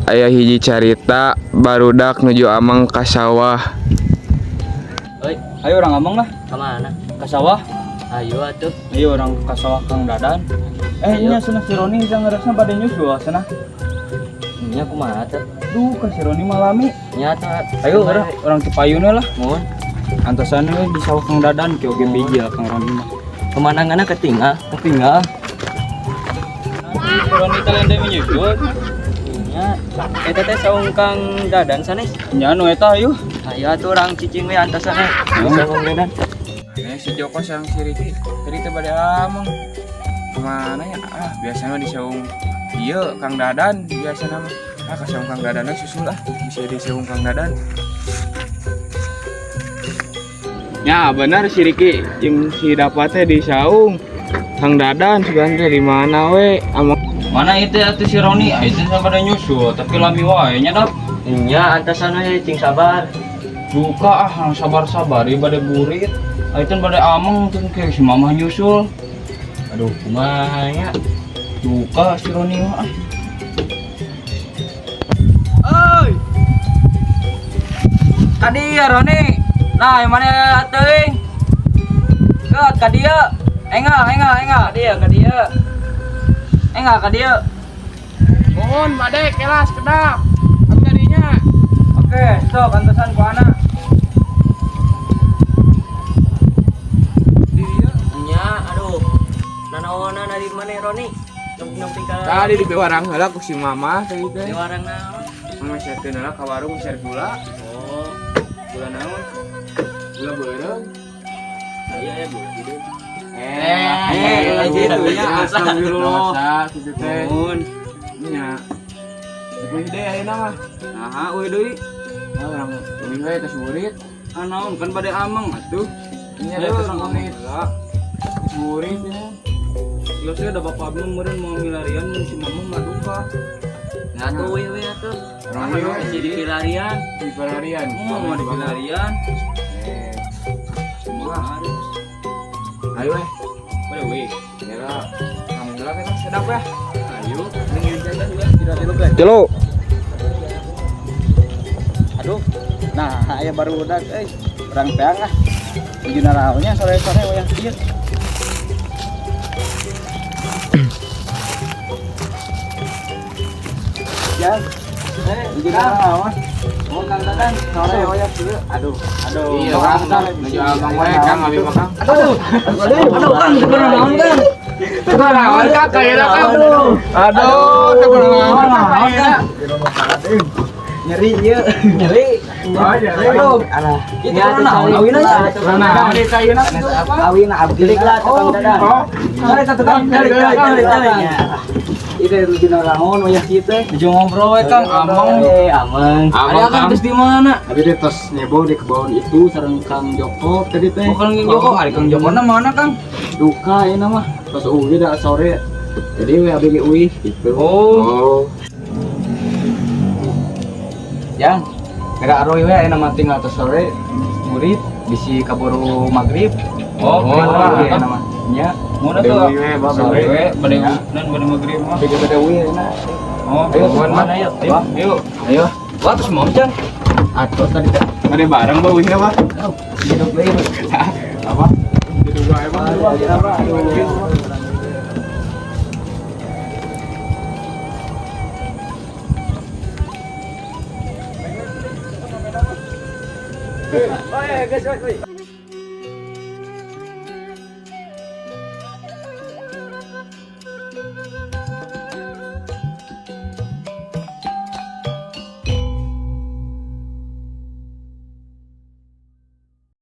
Aya hiji carita barudak nuju ameng ka sawah. Oi, Ayo urang ngomong lah kemana? ke sawah. Ayo atuh. Ayo urang ke sawah Kang Dadan. Eh, Ayo. nya cenah si Roni bisa ngeresna bade nyusul cenah. Nya kumaha teh? Duh, ka si Roni mah lami. Nya atuh. Ayo urang urang ti payunna lah. Mun Antosan we di sawah Kang Dadan kieu oge bijil Kang Roni mah. pemandanganna ketinggal. Ketinggal. Si Roni teh lain menyusul. Nya eta teh saung Kang Dadan sanes. Nya nu eta ayo. Ayo atuh urang cicing we antosan we. Saung Kang Dadan. Eh, si Joko sareng si Riki tadi teh bade ameng. Kemana ya? Ah, biasanya mah di saung ieu Kang Dadan biasana mah. Ah, ka saung Kang Dadan we susul ah. Bisa di saung Kang Dadan. Ya, benar si Riki jeung si Dapa teh di saung Kang Dadan sebenarnya di mana we? Ameng. Mana itu atuh si Roni? Ah, itu sampai pada nyusul, tapi lami wae nya dap. Nya antosan we cing sabar. Duka ah, sabar-sabar ieu bade burit. Ah, itu bade ameng tuh kayak si mamah nyusul. Aduh, kumaha nya? Duka si Roni mah ah. Oi. Ka dieu Roni. Nah, yang mana teuing? Keut ka dieu. Enggak, enggak, enggak. Ka dieu, ka dieu. Enggak ka dieu. Mohon bade kelas kedap. Tadinya. Oke, sok antosan ku anak. Di dieu. Nya, aduh. Nanaonan ari mana Roni? Nempi ka Tadi di warang heula ku si mama tadi teh. Di warang naon? Meserkeun heula ka warung meser gula. Oh, Gula naon? Gula beureum. aya ya gula gitu. Eh, gitu nya astagfirullah. Dosa kitu teh. Mun. Nya. Euy deui ayeuna mah. Nah, euy deui. Nah, urang euy we tos murid. Ah, naon kan bade ameng atuh. Nya Ayo tos urang murid. ameng heula. Tos murid nya. Geus we da bapak abdi meureun mau milarian mun si mamah mah duka. Nah, tuh we we atuh. Urang ieu we Si dipilarian. di pelarian. Mau di milarian. Eh, Kumaha? ayo we. Bade we. Ya lah. Kamu heula kita sedap ya. Ayo, ning jalan we. Tidak tilu we. Tilu. Aduh, nah aya baru udah, euy. Urang teang ah. Nuju naraonnya sore-sore wayah kieu. Ya, nuju naraon. Oh, Kang Dadan. Sore wayah kieu. Aduh, aduh. Iya, Kang. Nuju abang we, Kang, abi mah Kang. Aduh, aduh, Kang, teu naon, Kang. Teu naon Kang, kayeuna Kang. Aduh, teu naon Kang kayeuna. Nyeri ieu. Nyeri. Oh, nyeri. Aduh, alah. Itu Itu naon awina nya? Naon di kayeuna kitu apa? Awina abdi Delik lah tuh, Kang Dadan. Oh, Sore satu Kang, cari cari cari cari. Itu nuju naraon wayah kieu teh. Nuju ngobrol we Kang, ameng. Eh, ameng. Ari Abang Kang Kang. geus di mana? Abi teh tos nyebo di kebon itu sareng Kang Joko tadi teh. Oh, Kang Joko, ari Kang Joko na mana Kang? Duka ieu mah tos uwi da sore. Jadi we abi ge uih gitu. Oh, Oh. Jang, gerak aroy we ayeuna mah tinggal tos sore murid bisi kaburu magrib. Oh, Oh, oh, ayeuna mah. Nya, mun Bade atuh. uih we, Bang. Sore we, bade nan bade magrib mah. abi ge bade uih ayeuna. Oh, Ayo, mana mana ayo? Ayo, ayo. Ayo, Wah, terus mau Chan. atos tadi teh. Bade bareng ba uihna mah? Hidup deui. Apa? Jadi gua emang. Aduh. Oh, ya, guys, woi.